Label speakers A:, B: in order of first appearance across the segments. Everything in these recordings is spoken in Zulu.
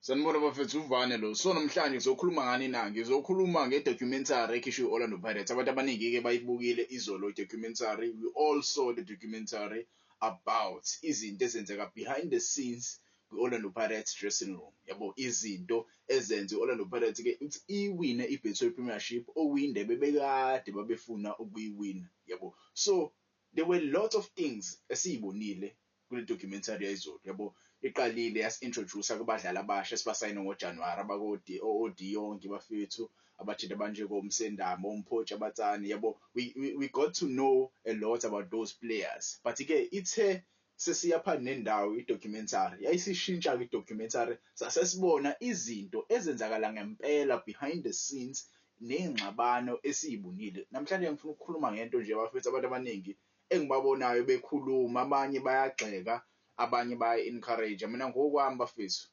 A: Sanibona bafethu, uvane lo. So namhlanje ngizokhuluma ngani na? Ngizokhuluma nge-documentary ekhishwe i-Orlando Pirates. Abantu abaningi-ke bayibukile izolo i-documentary. We all saw the documentary about izinto ezenzeka behind the scenes kwi-Orlando Pirates dressing room. Yabo, izinto ezenze i-Orlando Pirates-ke ukuthi iwine i-Betway Premiership, okuyindebe bekade babefuna ukuyiwina. Yabo, so there were lots of things esiyibonile kule documentary yayizolo. Yabo, iqalile yasi-introduce kubadlali abasha esibasayine ngoJanuwari, abakodi oDionke bafethu, abajita abanjengoMsendami, oMphotsha Abatsane. Yabo, we got to know a lot about those players, but-ke ithe sesiya phakathi nendawo i-documentary yayisishintsha-ke i-documentary, sasesibona izinto ezenzakala ngempela behind the scenes ney'ngxabano esiyibonile. Namhlanje ngifuna ukukhuluma ngento nje bafethu, abantu abaningi engibabonayo bekhuluma, abanye bayagxeka, abanye baya-encourage. Mina ngokwami bafethu,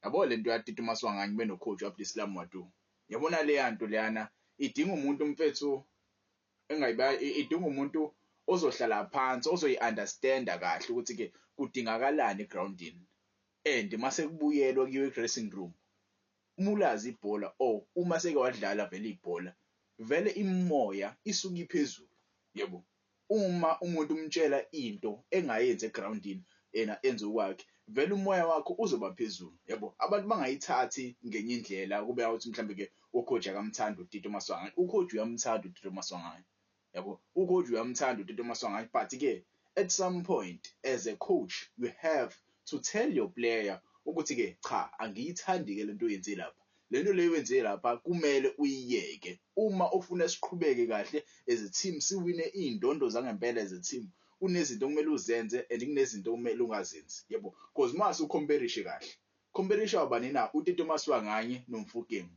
A: yabo, lento yaTito Maswanganyi beno-coach u-Abdeslam Ouaddou, yabona leya nto leyana idinga umuntu mfethu idinga umuntu ozohlala phansi, ozoyi-understand-a kahle ukuthi-ke kudingakalani egrawundini, and mase kubuyelwa kuyiwe e-dressing room, uma ulazi ibhola or uma seke wadlala vele ibhola, vele imimoya isuke iphezulu. Yebo, uma umuntu umtshela into engayenzi egrawundini, yena enze okwakhe, vele umoya wakho uzoba phezulu. Yabo, abantu bangayithathi ngenye indlela, kube ukuthi mhlambe-ke u-coach akamthandi uTito Maswanganyi. U-coach uyamthanda uTito Maswanganyi. Yabo, u-coach uyamthanda uTito Maswanganyi, but-ke at some point as a coach you have to tell your player ukuthi-ke cha, angiyithandi-ke lento oyenze lapha, lento leyo oyenze lapha kumele uyiyeke uma ufuna siqhubeke kahle as a team, siwine iy'ndondo zangempela as a team. Kunezinto okumele uzenze and kunezinto okumele ungazenzi. Yebo, because mase u-compare-ishe kahle, compare-isha ubani na, uTito Maswanganyi noMofokeng,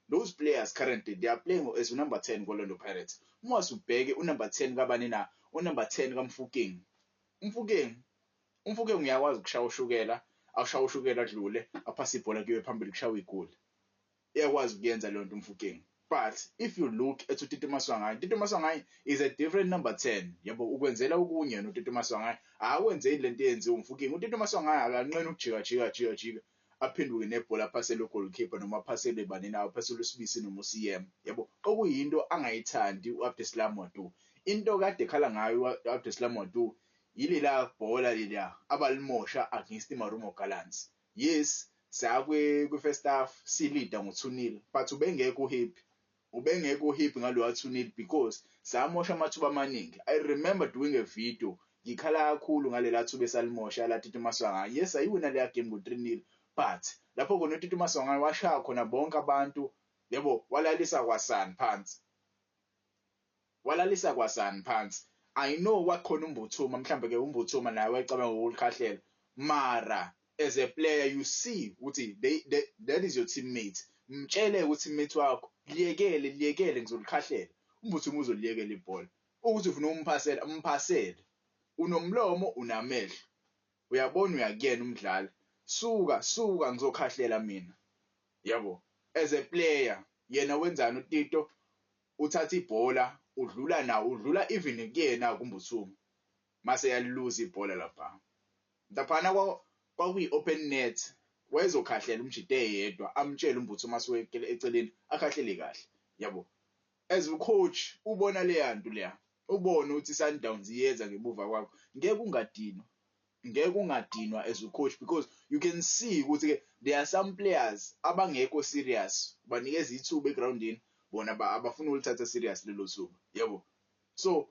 A: those players currently they are playing as number 10 ko-Orlando Pirates. Uma usubheke u-number 10 kabani na, u-number 10 kaMofokeng, uMofokeng uyakwazi ukushaya ushukela, awushaya ushukela, adlule, aphase ibhola kuyiwe phambili, kushawe igoli. Iyakwazi ukuyenza leyo nto uMofokeng. But if you look at uTito Maswanganyi, Tito Maswanganyi is a different number 10. Yabo, ukwenzela okunye noTito Maswanganyi, akwenzeli lento eyenziwa uMofokeng. UTito Maswanganyi akanqeni ukujika jika jika jika, aphenduke nebhola, aphasele u-goalkeeper noma aphasele bani nawo, aphasele uSibisi noma uCM. Yabo, okuyinto angayithandi u-Abdeslam Ouaddou. Into kade ekhala ngayo u-Abdeslam Ouaddou yilela bhola leliya abalimosha against iMarumo Gallants. Yes, saya kwi-first half si-lead-a ngo-2-0, but ubengekho u-happy, ubengekho u-happy ngalowa 2-0 because samosha amathuba amaningi. I remember doing a video ngikhala kakhulu ngalela thuba esalimosha la Tito Maswanganyi. Yes, ayiwina leya game ngo-3-0, but lapho khona uTito Maswanganyi washaya khona bonke abantu. Yebo, walalisa kwasani phansi, walalisa kwasani phansi. I know kwakhona uMbuthuma, mhlambe ke uMbuthuma naye wayecabanga ukulikhahlela, mara as a player you see ukuthi that is your teammate. Mtshele ukuthi teammate wakho, liyekele, liyekele, ngizolikhahlela. UMbuthuma uzoliyekela ibhola. Ukuthi ufuna umphasela, umphasele. Unomlomo, unamehlo, uyabona, uyakuyena umdlali, suka, suka, ngizokhahlela mina. Yabo, as a player, yena wenzani uTito? Uthatha ibhola, udlula nawo, udlula even kuyena kuMbuthuma, mase yaliluza ibhola lapha. Laphana kwakuyi-open net, wayezokhahlela umjita eyedwa, amtshele uMbuthuma asuke eceleni, akhahlele kahle. Yabo, as u-coach ubona leya nto leya, ubone ukuthi i-Sundowns iyeza ngemuva kwakho, ngeke ungadinwa, ngeke ungadinwa as u-coach, because you can see ukuthi-ke there are some players abangekho serious. Banikeza ithuba egrawundini, bona abafuna ukulithatha serious lelo thuba. Yabo, so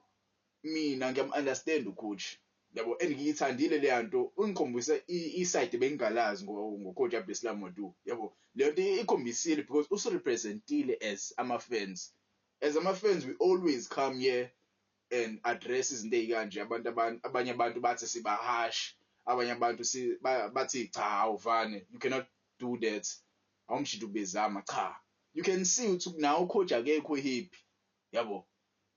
A: mina ngiyam-understand u-coach. Yabo, and ngiyithandile leya nto, ungikhombise i-side bengingalazi ngo-coach Abdeslam Ouaddou. Yabo, leyo nto ikhombisile because usu-represent-ile as ama-fans. As ama-fans we always come here and address izinto ey'kanje. Abantu, abanye abantu bathi siba harsh, abanye abantu bathi cha, awuvane, you cannot do that, awumshito ubezama. Cha, you can see ukuthi nawe u-coach akekho happy. Yabo,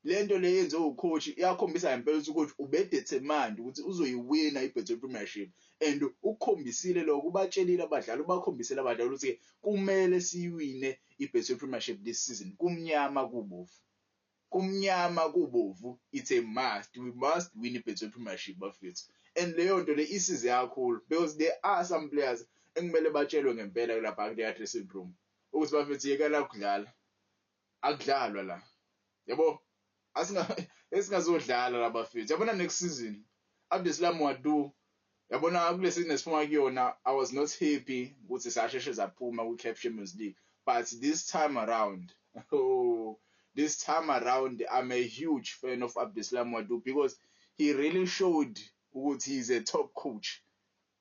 A: lento le yenziwe u-coach iyakhombisa ngempela ukuthi u-coach ube-determined ukuthi uzoyiwina i-Betway Premiership, and ukukhombisile lokho, ubatshelile abadlali, ubakhombisile abadlali ukuthi kumele siyiwine i-Betway Premiership this season, kumnyama kubovu, kumnyama kubovu. It's a must, we must win i-Betway Premiership bafethu. And leyo nto le isize kakhulu because there are some players Ekumele batshelwe ngempela lapha kuleya dressing room ukuthi, bafethu, yekela ukudlala, akudlalwa la, yabo. Asinga esingazodlala la, bafethu, yabona. Next season, Abdeslam Ouaddou, yabona, kule season esiphuma kuyona, I was not happy ukuthi sasheshe saphuma kwi-CAF Champions League, but this time around, oh, this time around I'm a huge fan of Abdeslam Ouaddou because he really showed ukuthi he's a top coach,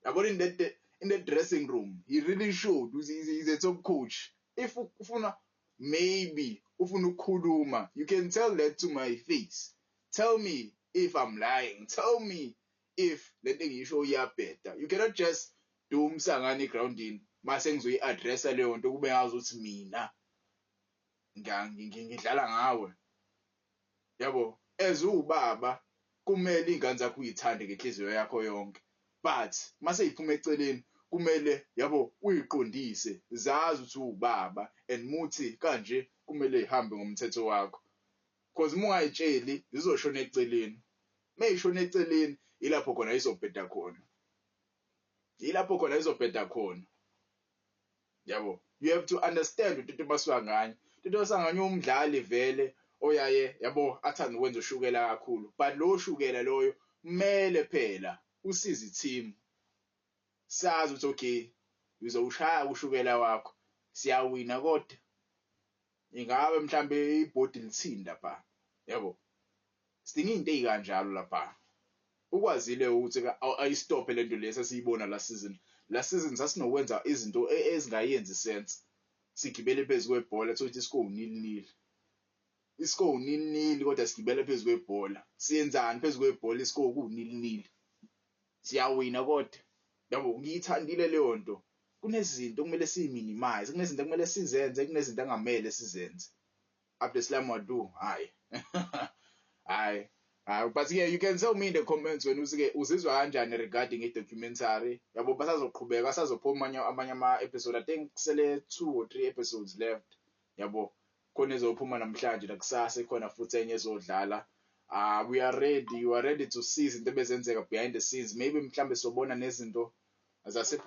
A: yabona. In the dressing room, he really showed ukuthi he's a top coach. If ufuna, maybe ufuna ukukhuluma, you can tell that to my face. Tell me if I'm lying, tell me if lento engiyisho iyabheda. You cannot just do umsangano egroundini mase ngizoyi-addressa leyo nto kube ngazi ukuthi mina ngidlala ngawe, yabo. As ubaba, kumele ingane zakho uyithande ngenhliziyo yakho yonke, but mase iphuma eceleni, kumele, yabo, uyiqondise, zazi ukuthi uwubaba and muthi kanje kumele ihambe ngomthetho wakho, because uma ungayitsheli zizoshona eceleni. Mayishona eceleni, ilapho khona izobheda khona, ilapho khona izobheda khona, yabo. You have to understand uTito Maswanganyi. Tito Maswanganyi umdlali vele oyaye, yabo, athanda ukwenza ushukela kakhulu, but lo shukela loyo kumele phela usize i-team. Sazi ukuthi okay, uzowushaya ushukela wakho, siyawina, kodwa ingabe mhlambe ibhodi lithini lapha, yabo? Sidinga izinto ezikanjalo lapha. Ukwazile ukuthi ayistophe lento lesi esiyibona last season. Last season sasinokwenza izinto ezingayenzi sense, sigibele phezu kwebhola, thothi iscore 0-0, iscore 0-0, kodwa sigibele phezu kwebhola. Siyenzani phezu kwebhola iscore ku 0-0? Siyawina kodwa, yabo. Ngiyithandile leyo nto. Kunezinto okumele siyiminimize, kunezinto okumele sizenze, kunezinto angamele sizenze. Abdeslam Ouaddou, hayi hayi hayi. But yeah, you can tell me in the comments wena ukuthi-ke uzizwa kanjani regarding i-documentary, yabo. Basazoqhubeka, basazophuma amanye ama-episode. I think kusele two or three episodes left, yabo. Khona ezophuma namhlanje nakusasa, ikhona futhi enye ezodlala. We are ready, you are ready to see izinto ebezenzeka behind the scenes. Maybe mhlambe sobona nezinto zase